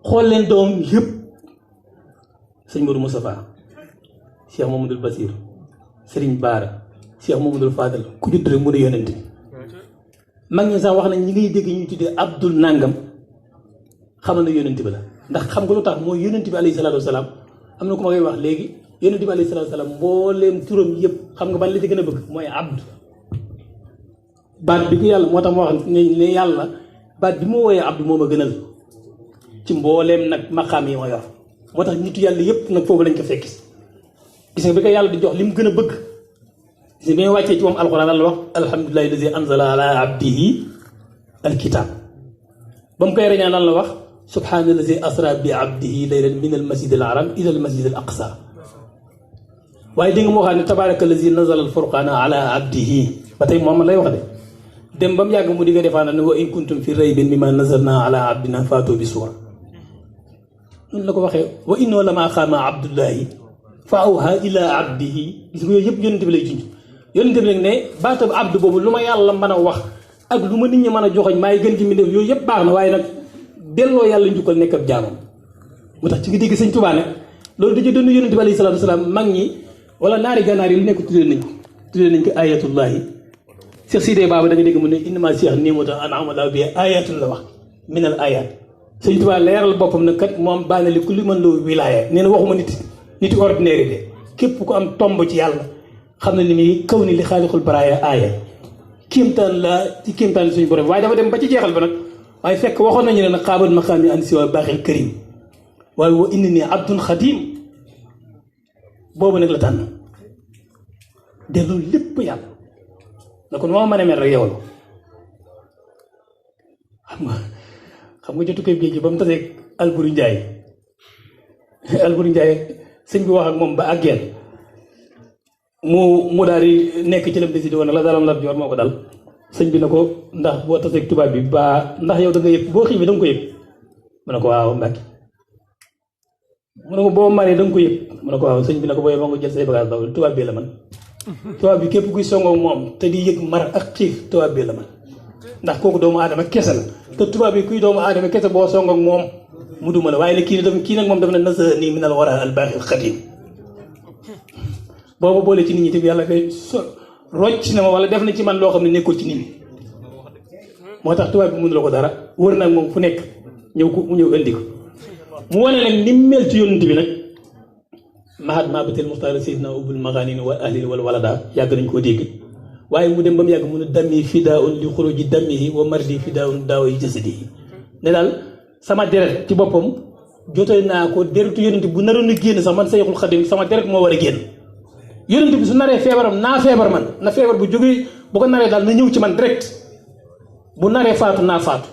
xool leen doom yëpp sëñ Modou Moustapha Cheikh Mamadou Basir Serigne Bara Cheikh Mamadou Fadal ku judd rek mu ne yonent bi mag ñi sax wax nañ ñi ngay dégg ñuy tuddee Abdul Nangam xamal na yonent bi la ndax xam nga lu tax mooy yonent bi alayhi salaatu wasalaam am na ku ma koy wax léegi yonent bi alayhi salaatu wasalaam mbooleem turam yëpp xam nga ban la ci gën a bëgg mooy abd baat bi ko yàlla moo tax ma wax ne yàlla baat bi mu wooyee abd moo ma gënal ci mbooleem nag maqaam yi ma yor moo tax nitu yàlla yëpp nag foofu lañ ko fekk gis nga bi ko yàlla di jox li mu gën a bëgg gis nga bi nga wàccee ci moom alxuraan la wax alhamdulillahi lazi anzala ala abdihi alkitab ba mu koy reñaan lan la wax subhaanallazi asra bi abdihi laylan min al masjid al haram ila al masjid al aqsa waaye dégg nga moo xam ne tabaarakallazi nazala al furqana ala abdihi ba tey moom lay wax de dem ba mu yàgg mu di nga defaan ne wa in kuntum fi raybin mimma nazalna ala abdina faatu bi suura noonu la ko waxee wa innoo lama xaama abdullahi fa awha ila abdihi gis nga yooyu yëpp yonente bi lay junj yonente bi nag ne baatab abdu boobu lu ma yàlla mën a wax ak lu ma nit ñi mën a joxoñ maay gën ci mbindéef yooyu yëpp baax na waaye nag delloo yàlla njukkal nekk ab jaamam moo tax ci nga dégg sëñ Tuubaa ne loolu dañu doon yonente bi alayhi salaatu wasalaam mag ñi wala naari gànnaar yi lu nekk tuddee nañ ko ayatullahi Cheikh Sidé Baba da nga dégg mu ne innama Cheikh niimata an'ama Allahu bi ayatun la wax minal ayat sëñ Tuubaa leeral boppam nag kat moom baana li ku li mën loo wilaaya nee na waxuma nit ordinaire de képp ku am tomb ci yàlla xam na ni muy kaw ni li xaalixul baraaya aaya kéemtaan la ci kéemtaan suñu borom waaye dafa dem ba ci jeexal ba nag waaye fekk waxoon nañu ne nag xaabat ma xam ne an siwa baaxil karim waaye wa inni nii abdun xadim boobu nag la tànn delloo lépp yàlla na kon moo mën a mel rek yow la xam nga jotu koy géej gi ba mu tasee Alburi Njaay sëñ bi wax ak moom ba àggeel mu daal di nekk ci lam décidé woon nag la daloon Lat Joor moo ko dal sëñ bi na ko ndax boo tasee tubaab bi ba ndax yow da nga yëg boo xiifee da nga ko yëg mu ne ko waaw Mbàkke mu ne ko boo maree da nga ko yëg mu ne ko waaw sëñ bi na ko booy moo nga jël say bagage daw tubaab bi la man tubaab bi képp kuy songoo moom te di yëg mar ak xiif tubaab bi la man ndax kooku doomu aadama kese la te tubaab bi kuy doomu aadama kese boo song ak moom mu duma la waaye nag kii nag moom dafa ne nasa nii minal wara al baaxil xadim booba boole ci nit ñi te yàlla koy rocc na ma wala def na ci man loo xam ne nekkul ci nit ñi moo tax tubaab bi mënu la ko dara wër nag moom fu nekk mu ñëw indi ko mu wane nag ni mel ci yonent bi nag Mahatma batel Muxtaar Seydina ubul maganin wa ahlil wala walada yàgg nañ koo dégg waaye mu dem ba mu yàgg mu ne dammi fidaun li xuruji dammihi wa mardi fidaun daawa yi jasadihi ne daal sama deret ci boppam jotee naa ko deretu yonent bu naroon a génn sax man Sayxul Xadim sama deret moo war a génn yonent bi su naree feebaram naa feebar man na feebar bu jógee bu ko naree daal na ñëw ci man direct bu naree faatu naa faatu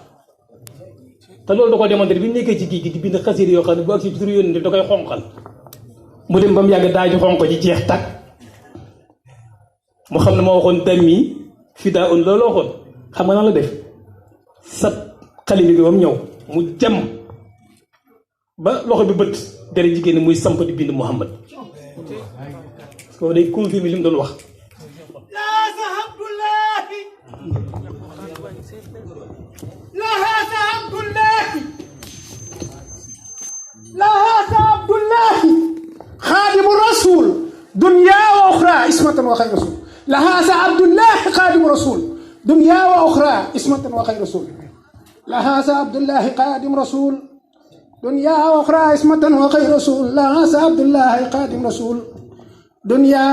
te loolu da ko démontré bi nekkee ci géej gi di bind xasir yoo xam ne bu agsi ci turu yonent da koy xonqal mu dem ba mu yàgg daaju xonq ji jeex tàkk mu xam ne moo waxoon dammi fidaa un loolu waxoon xam nga nan la def sab xalimi bi ba mu ñëw mu jam ba loxo bi bët dere jigéen muy samp di bind Muhammad ko day confirmer li mu doon wax la sahabdullahi la sahabdullahi la sahabdullahi خادم الرسول دنيا وأخرى اسمة وخير رسول لهذا عبد الله خادم الرسول دنيا وأخرى اسمة وخير رسول لهذا عبد الله خادم رسول دنيا وأخرى اسمة وخير رسول لهذا عبد الله خادم رسول دنيا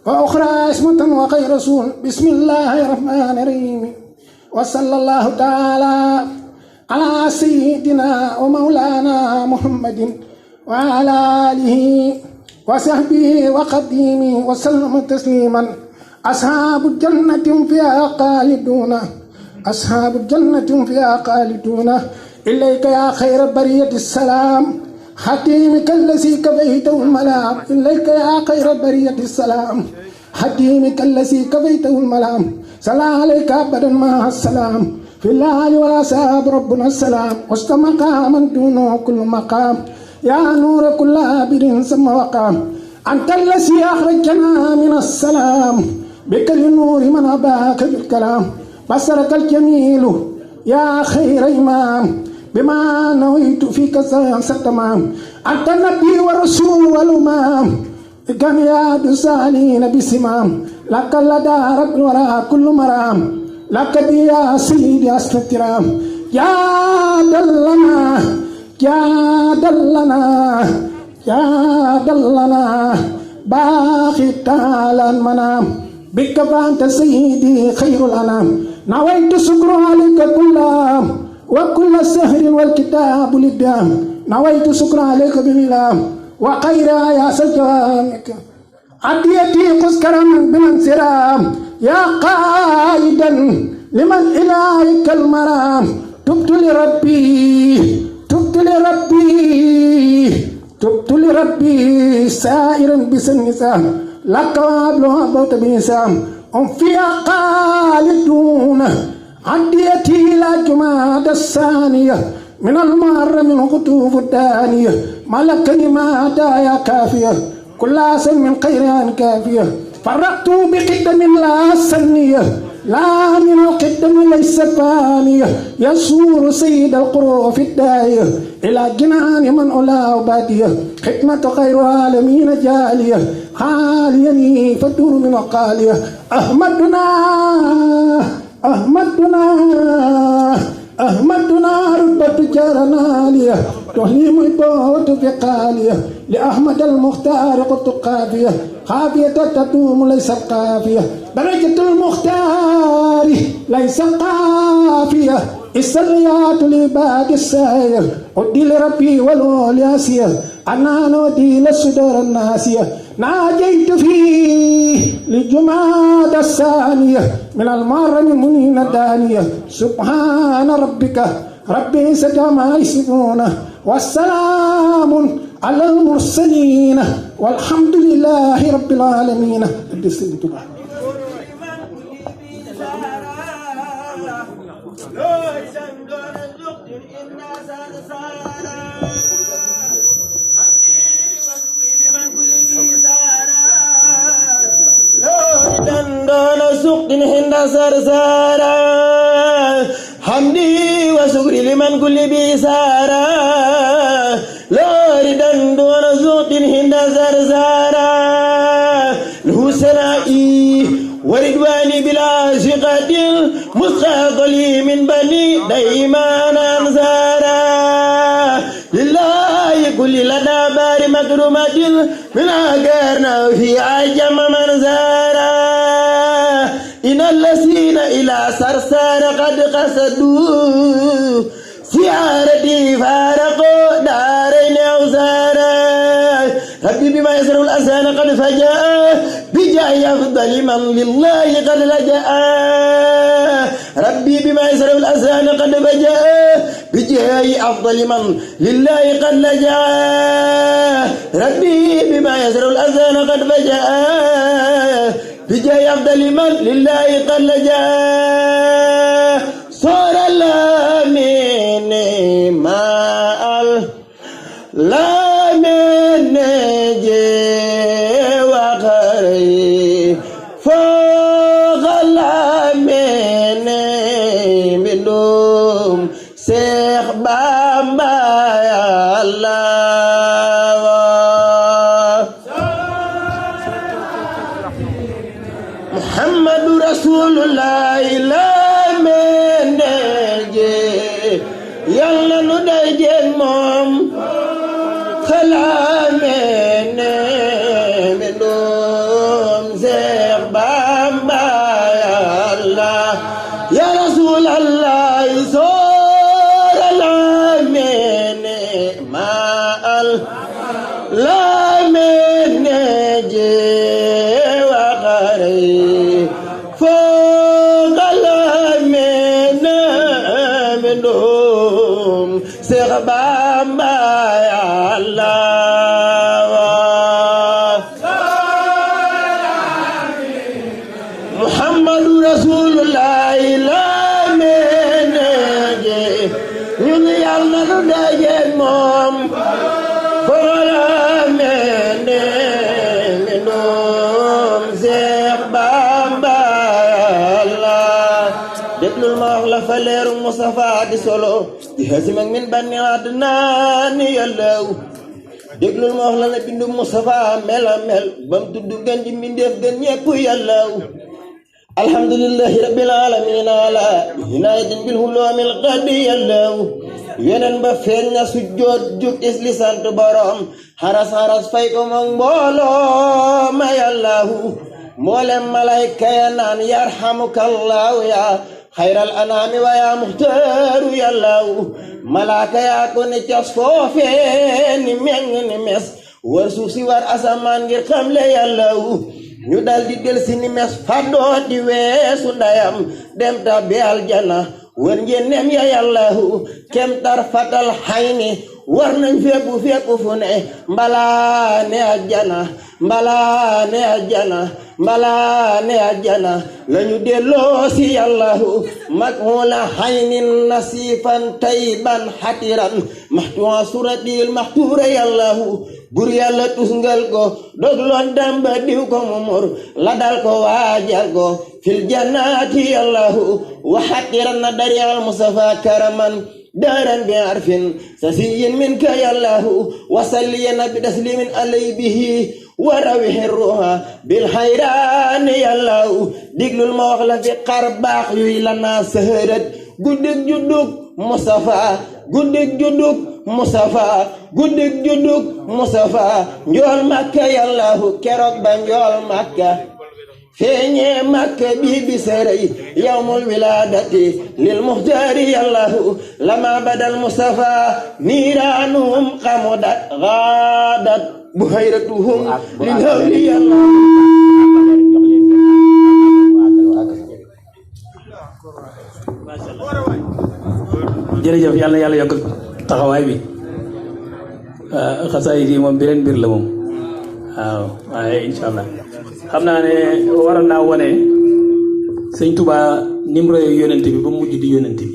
وأخرى اسمة وخير رسول بسم الله الرحمن الرحيم وصلى الله تعالى على سيدنا ومولانا محمد وعلى آله وصحبه وقديمه وسلم تسليما أصحاب الجنة فيها خالدون أصحاب الجنة فيها خالدون إليك يا خير برية السلام حكيمك الذي كفيته الملام إليك يا خير برية السلام حكيمك الذي كفيته الملام صلى عليك أبدا مع السلام في الله ولا ساب ربنا السلام وسط مقاما دونه كل مقام يا نور كل عابد ثم وقام أنت الذي أخرجنا من السلام بك النور من أباك بالكلام بصرك الجميل يا خير إمام بما نويت فيك ستمام أنت النبي والرسول والأمام كان يا دسالين بسمام لك لدى رب وراء كل مرام لك بي يا سيدي أصل الكرام يا دلنا يا دلنا يا دلنا باقي تعالى المنام بك فأنت سيدي خير الأنام نويت شكر عليك كلام وكل سهر والكتاب للدام نويت شكر عليك بالله وخير يا سجانك عديتي قسكرا بالانسرام يا قائدا لمن إليك المرام تبت لربي تبت لربي تبت لربي سائرا بسنسام لك وابل وابوت بنسام هم فيها خالدون عديتي إلى جماد الثانية من المحرم من خطوف الدانية ملكني ما هدايا كافية كل أسن من خيران كافية فرقت بقدم لا سنية لا من القدم ليس فانية يسور سيد القروف الداية إلى جنان من أولاه بادية حكمة خير العالمين جالية خاليني فالدور من وقالية أحمدنا أحمدنا أحمدنا ربة جارنا ليه تهليم البوت في قالية لأحمد المختار قد قافية قافية تتوم ليس قافية درجة المختار ليس قافية السريات لباد السائر أدي لربي والولياسية أنا نودي للصدور الناسية ناجيت فيه لجماد الثانية من المرم منين الدانية سبحان ربك ربي سجما يصفون والسلام على المرسلين والحمد لله رب العالمين. دندان سقط هند سرسارا حمدي وشكري لمن كل بيسارا لوري دندان سقط هند سرسارا له سنائي وردواني بلا شقة مستقلي من بني دايما انصارا لله كل لدى بار مكرمة من أجرنا في عجم منزارا إن الذين إلى سرسار قد قصدوا سيارتي فارقوا دارين أوزارا ربي بما يسر الأذان قد فجاء بجاه أفضل من لله قد لجأ ربي بما يسر الأذان قد فجاء بجاه أفضل من لله قد لجأ ربي بما يسر الأذان قد فجاء بجاه أفضل من لله قد لجأ صار الأمين مع الأمين وخري فوق الأمين بدوم شيخ بامبا يا الله محمد رسول الله لا من يلا ندجن موم خلامين بدوم شيخ بامبا يا الله يا رسول الله صور الأمين مع الأمين وخري فوق الأمين منهم شيخ بامبا يا الله محمد رسول الله لا من ñun yàlla nu dajeeg moom foola mene menoom Seex Bamba yàlla déglul ma wax la fa leeru Mustafa di solo di hasimak min banni adnaan yàllaw déglul ma wax la na bindu Mustafa mela mel bam tudd gën ji mbindeef gën ñépp yàllaw alhamdulillahi rabbil alamin ala hinayatin bil hulumil qadi yàllaw yeneen ba feeñ na sujjoot jug isli sant borom haras fay ko moom mbooloo ma yàllaahu mboolem malayka ya naan yarhamukallahu ya xayral anaami wa ya muxtaaru yàllaahu malaaka yaa ko ne cas foofee ni meng ni mes war suuf si war asamaan ngir xamle yàllaahu ñu dal di del si ni mes fàddoo di weesu ndayam dem tabbi aljana wër njéenéem ya yàllaahu kem tar fatal xayni war nañ fépp fu ne mbalaane ajjana lañu delloo si yàllaahu maghula xaynin nasifan tayban xatiran maxtuwa suratil maxtuura yàllaahu bur yàlla tusngal ko dogloon damba diw ko mumur la dal ko waajal ko fil jannati yàllaahu waxatiran na dariyal mustafa karaman daaran bi arfin sasiyin minka yàllaahu wasalliyan bi taslimin alay bihi wa rawihi ruha bil xayraani yàllaahu diglul ma wax la fi xar baax yuy la naa sëhërat guddig juddug Mustafa njool makka yàllaahu keroog ba njool makka feeñee makka bii bi sërëy yawmul wilaadati lil muxtaari yàllaahu lama badal Mustafa niiraanuhum xamudat gaadat buhayratuhum lil hawli yàllaahu jërëjëf yàlla yàlla yokk taxawaay bi xasaayid yi moom beneen mbir la moom waaw waaye incha allah xam naa ne waroon naa wane sëñ Tuubaa ni mu royee yonent bi ba mujj di yonent bi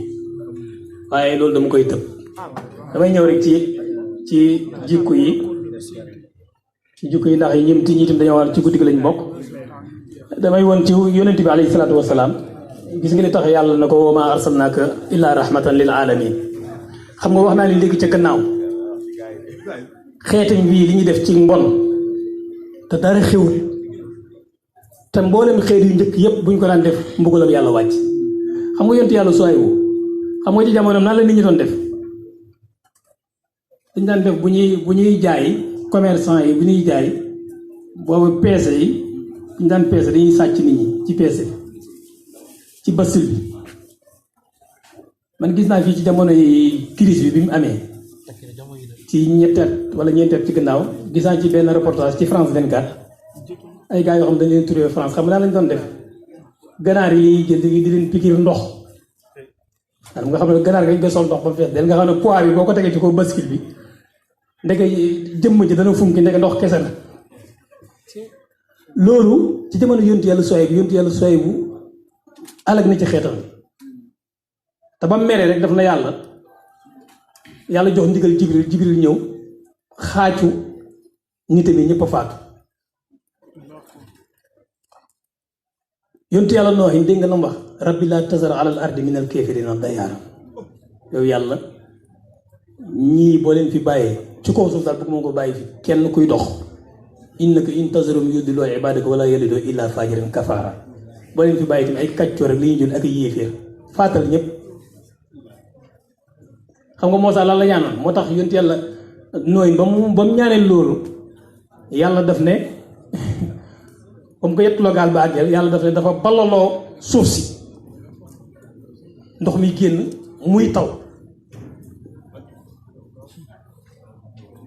waaye loolu dama koy tëb damay ñëw rek ci jikko yi ndax yi ñim ti ñitam dañoo war ci guddi gi lañ bokk damay won ci yonent bi alayhi salaatu wasalaam gis nga li tax yàlla na ko wa maa arsalnaaka illaa rahmatan lil alamin xam nga wax naa leen léegi ca gannaaw xeetam bii li ñuy def ci mbon te dara xewul te mboolem xeet yu njëkk yépp buñ ko daan def mbugalam yàlla wàcc xam nga yonent yàlla Suwaybu xam nga ci jamonoom nan la nit ñi doon def dañ daan def bu ñuy jaay commerçant yi bu ñuy jaay boobu peese yi ñu daan peese dañuy sàcc nit ñi ci peese ci basil bi man gis naa fii ci jamono yi crise bi mu amee ci ñetti at wala ñeenti at ci gannaaw gis naa ci benn reportage ci France 24 ay gars yoo xam dañ leen turé France xam nga lañ doon def ganaar yi jël di leen piquer ndox xam nga xam ne ganaar nga nga sol ndox ba fees del nga xam ne poids bi boo ko tegee ci ko bascule bi ndeke jëmm ji dana funki ndeke ndox kese la loolu ci jamono yontu yàlla Suwaybu alag na ci xeetam te ba meree rek daf na yàlla jox ndigal Jibril ñëw xaacu nit mi ñëpp a faatu yontu yàlla Noohin dégg nga na wax rabbi laa tazar alal ardi minal kaafiriina dayyaaran yow yàlla ñii boo leen fi bàyyee ci kaw suuf daal bëgg moo ko bàyyi fi kenn kuy dox innaka in tazarhum yudillu ibaadaka wala yalidu illa faajiran kafaara boo leen fi bàyyi tamit ay kàccoor rek li ñuy jël ak yéeféer faatal ñëpp xam nga Muusaa lan la ñaanoon moo tax yonent yàlla Nooy ba mu ñaanee loolu yàlla daf ne comme que yettuloo gaal ba àggeel yàlla daf ne dafa ballaloo suuf si ndox mi génn muy taw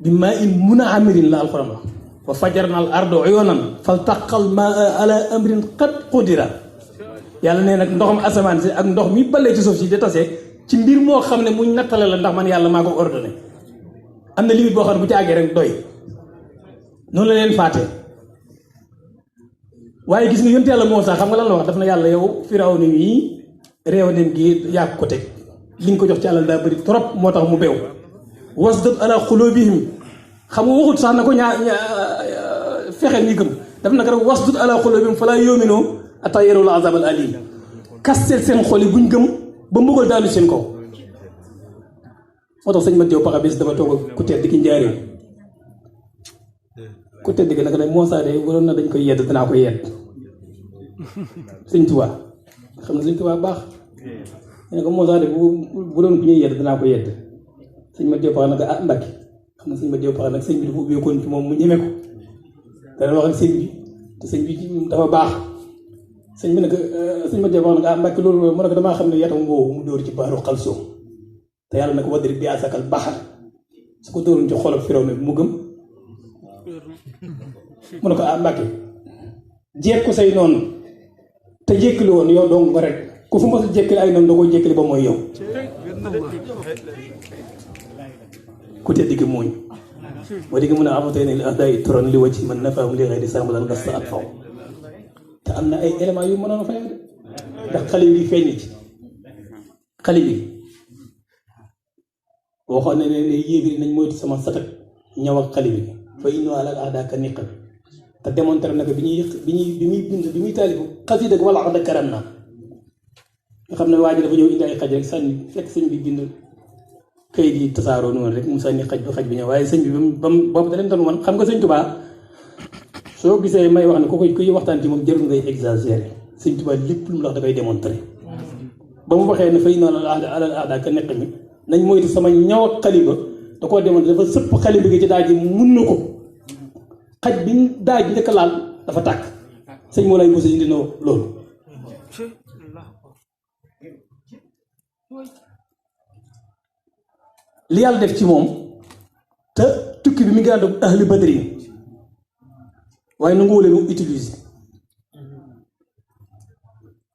bi maa in munhamirin la alxuraan wax wa fajarna al arda uyunan faltaqal maa ala amrin qad qudira yàlla nee nag ndoxam asamaan si ak ndox mi balee ci suuf si di tase ci mbir moo xam ne muñ nattale la ndax man yàlla maa ko ordonné am na limite boo xam ne bu ci àggee rek doy noonu la leen faatee waaye gis nga yonent yàlla Muusaa xam nga lan la wax daf na yàlla yow Firawna yi réew nem gi yaa ko teg li nga ko jox ci àlal daa bëri trop moo tax mu beew wasdud ala xulubihim xam nga waxut sax na ko fexeel ñi gëm daf naka rek wasdud ala xulubihim falaa yu'minu hattaa yarawul azaabal aliim kastel seen xol yi buñ gëm ba mbugal daanu seen kaw moo tax sëñ ma teew paxa bés dafa toog ku tedd ki njaareem ku tedd ki nag moo saa de waroon na dañ koy yedd danaa ko yedd sëñ Tuubaa xam na sëñ Tuubaa baax ne ko moo saa de bu doon ku ñuy yedd danaa ko yedd sëñ ma teew paxa nag ah Mbàkke xam na sëñ ma teew paxa nag sëñ bi dafa ubbeekoon ci moom mu ñeme ko dana wax ak sëñ bi te sëñ bi dafa baax sëñ bi nag sëñ ma teew paxa nag ah Mbàkke loolu mu ne ko damaa xam ne yatam woowu mu dóor ci baaru xalsoo te yàlla na ko wadri bi asakal baxar su ko dóoroon ci xolab firaw na mu gëm mu ne ko ah Mbàkke jéeg ko say noonu te jékkali woon yow dong ko rek ku fu mos a jékkali ay noonu da koo jékkali ba mooy yow ku tedd gi mooñ moo di nga mën a amatee ne li ahdaay turan li wacc man nafaam li xëy di sàmbalan gas sa at faw te am na ay éléments yu mënoon a fayal de ndax xale bi feeñ ci xale bi waxoon ne ne yéebiri nañ moytu sama satak ñëw ak xale bi fa inno alal ahdaaka niq bi te démontré na ko bi muy bind bi muy taalifu xasida wala axda karam naa nga xam ne waa ji dafa ñëw indi ay xaj rek sànni fekk sëñ bi bind këyit yi tasaaroo noonu rek mu sànni xaj bi ñëw waaye sëñ bi bam boobu da leen doon man xam nga sëñ Tuubaa soo gisee may wax ne ku koy waxtaan ci moom jarul ngay exagéré sëñ Tuubaa lépp lu mu wax da koy démontré ba mu waxee ne fa inno alal ahdaaka niq mi nañ moytu sama ñaw ak xaliba da koo demoon dafa sëpp xaliba gi ci daaj ji mun na ko xaj bi daaj njëkk laal dafa tàkk sëñ moo lay mos a indi na loolu li yàlla def ci moom te tukki bi mi ngi ànd ak ahli badri waaye nangu leen utiliser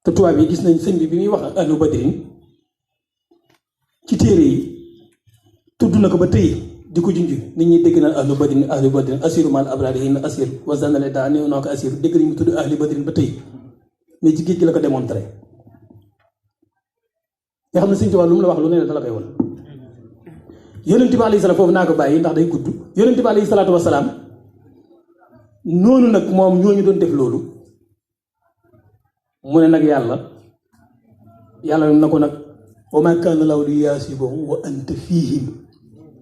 te tubaab yi gis nañ sëñ bi muy wax ak ahli badri ci téere yi tudd na ko ba tey di ko junj nit ñi dégg na ahlu badrin asiru mal abrari yi na asir wasanale daa néew naa ko asir dégg nañ mu tudd ahli badrin ba tey mais ci géej gi la ko démontré nga xam ne sëñ Tuubaa lu mu la wax lu ne la koy won yonent bi alayhi salaam foofu naa ko bàyyi ndax day gudd yonent bi alayhi salaatu wasalaam noonu nag moom ñooñu doon def loolu mu ne nag yàlla na ko nag wa maa kaana llaahu liyu'azzibahum wa anta fiihim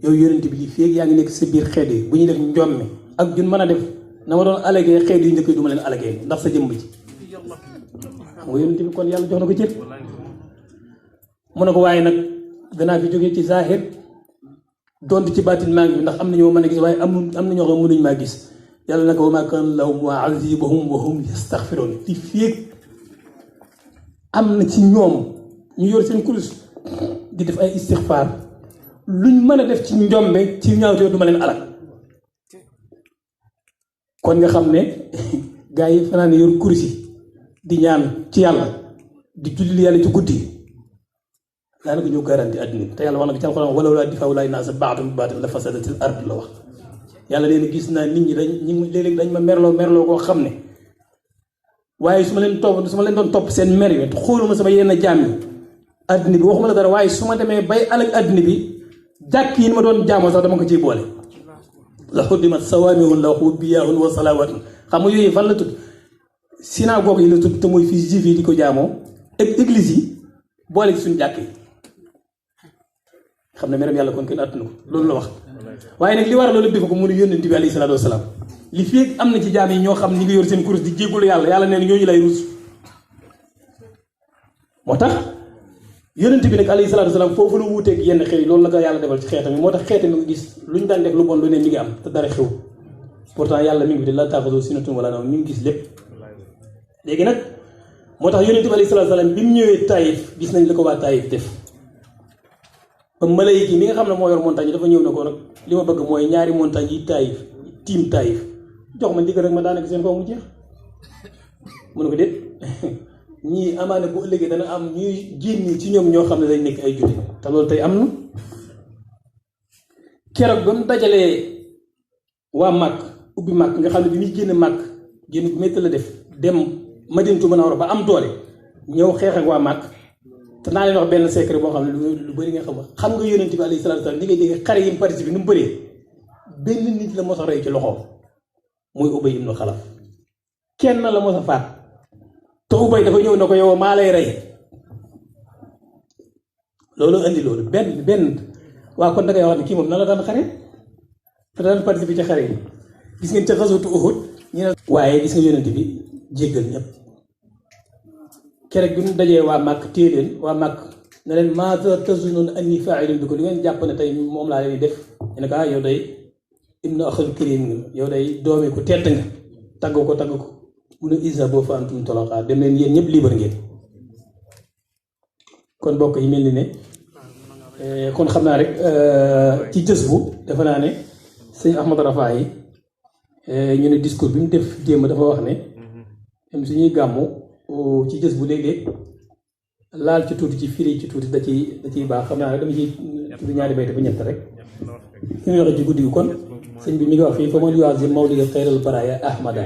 yow yonent bi feeg yaa ngi nekk sa biir xeet yi bu ñuy def njommi ak jun mën a def na ma doon alagee xeet yu njëkk yi du ma leen alagee ndax sa jëmb ji xam nga yonent bi kon yàlla jox na ko cër mu ne ko waaye nag danaa fi jógee ci zaahir donte ci baatin maa ngi ndax am na ñoo mën a gis waaye am na ñoo xam mënuñ maa gis yàlla nag wa maa kaana llaahu mu'azzibahum wa hum yastaghfiruun fi feeg am na ci ñoom ñu yor seen kurus di def ay istixfaar luñ mën a def ci njombe ci ñaawtoo du ma leen alal kon nga xam ne gaa yi fanaan yor kurus yi di ñaan ci yàlla di julli yàlla ci guddi daanaka ñoo garanti àddina te yàlla wax na ko ci alxuraan walaw laa difaawu laahi naasa ba'dahum bi ba'din la fasadatil ard la wax yàlla leen gis naa nit ñi léeg-léeg dañ ma merloo koo xam ne waaye su ma leen doon topp seen mer yi xooluma sama yenn jaam yi addina bi waxuma la dara waaye su ma demee bay alak addina bi jàkk yi ma doon jaamoo sax dama ko ciy boole la xuddimat sawaamihun la wa biyaahun wa salawaatun xam nga yooyu fan la tudd synagogue yi la tudd te mooy fii juif yi di ko jaamoo ak église yi boole ci suñu jàkk yi xam ne meram yàlla kon kenn attuna ko loolu la wax waaye nag li war a loolu defe ko mu ne yónnent bi alayhi salaatu wasalaam li fii am na ci jaam yi ñoo xam ñi ngi yor seen kurus di jéggulu yàlla nee na ñooñu lay rus moo tax yonent bi nag alayhi salaatu wasalaam foofu la wuuteeg yenn xeet yi loolu la ko yàlla defal ci xeetam yi moo tax xeetam yi nga gis lu ñu daan def lu bon lu ne mi ngi am te dara xew pourtant yàlla mi ngi fi de la taaxasoo sinatun wala nawm mi ngi gis lépp léegi nag moo tax yonent bi alayhi salaatu wasalaam bi mu ñëwee Taïf gis nañ la ko waa Taïf def ba malayka yi mi nga xam ne moo yor montagne yi dafa ñëw ne ko nag li ma bëgg mooy ñaari montagne yi Taïf tiim Taïf jox ma ndigal rek ma daanaka seen kaw mu jeex mu ne ko déet ñii amaane bu ëllëgee dana am ñuy génn ci ñoom ñoo xam ne dañ nekk ay jullit te loolu tey am na keroog ba mu dajalee waa Màkk ubbi Màkk nga xam ne bi muy génn Màkk génn bu métti la def dem Madinatu Munawwara ba am doole ñëw xeex ak waa Màkk te naa leen wax benn secret boo xam ne lu bëri nga xam nga yonent bi alayhi salaatu wa salaam li ngay dégg xare yi mu participé ni mu bëree benn nit la mos a rey ci loxoom muy Ubay ibnu Xalaf kenn la mos a faat te Ubay dafa ñëw na ko yow maa lay rey loolu andi loolu benn waa kon da ngay wax ne kii moom na la daan xare te daan participer ci xare yi gis ngeen ca xaswatu Uhud ñu ne waaye gis nga yonent bi jéggal ñëpp keroog bi mu dajee waa màkk téye leen waa màkk ne leen maa tazunnuna anni faa'ilun bikum li ngeen jàpp ne tey moom laa leen di def ñu ne ko yow day ibnu axil karim nga yow day doomi ku tedd nga tagg ko mu ne izhabu fa antum tulaqa dem leen yéen ñëpp libre ngeen kon bokk yi mel ni ne kon xam naa rek ci jës bu dafa naa ne sëñ Ahmad Rafa yi ñu ne discours bi mu def démb dafa wax ne même suñuy gàmmu ci jës bu léeg-léeg laal ci tuuti ci firi ci tuuti da ciy baax xam naa rek dama ciy tudd ñaari bayte bu ñett rek fi muy waxee ci guddi gi kon sëñ bi mi ngi wax fii fa man yuazim mawlida xayral baraya ahmada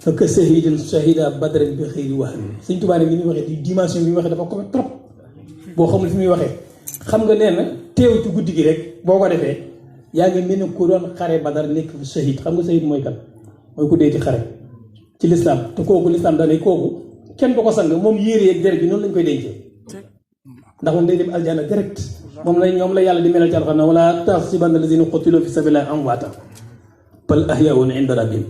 fa ka shahidin shahida badrin bi xëyri wax sëñ Tuubaa ne ni muy waxee di dimension bi muy waxee dafa ko trop boo xamul fi muy waxee xam nga nee na teew ci guddi gi rek boo ko defee yaa ngi mel ni ku doon xare Badar nekk fi shahid xam nga shahid mooy kan mooy ku dee ci xare ci lislaam te kooku lislaam daanay kooku kenn du ko sang moom yére ak deret bi noonu lañ koy dencee ndax moom day dem aljana direct moom la ñoom la yàlla di melal ci alxuraan wala tahsabanna allazina qutilu fi sabilillahi amwaatan bal ahyaa'un inda rabbihim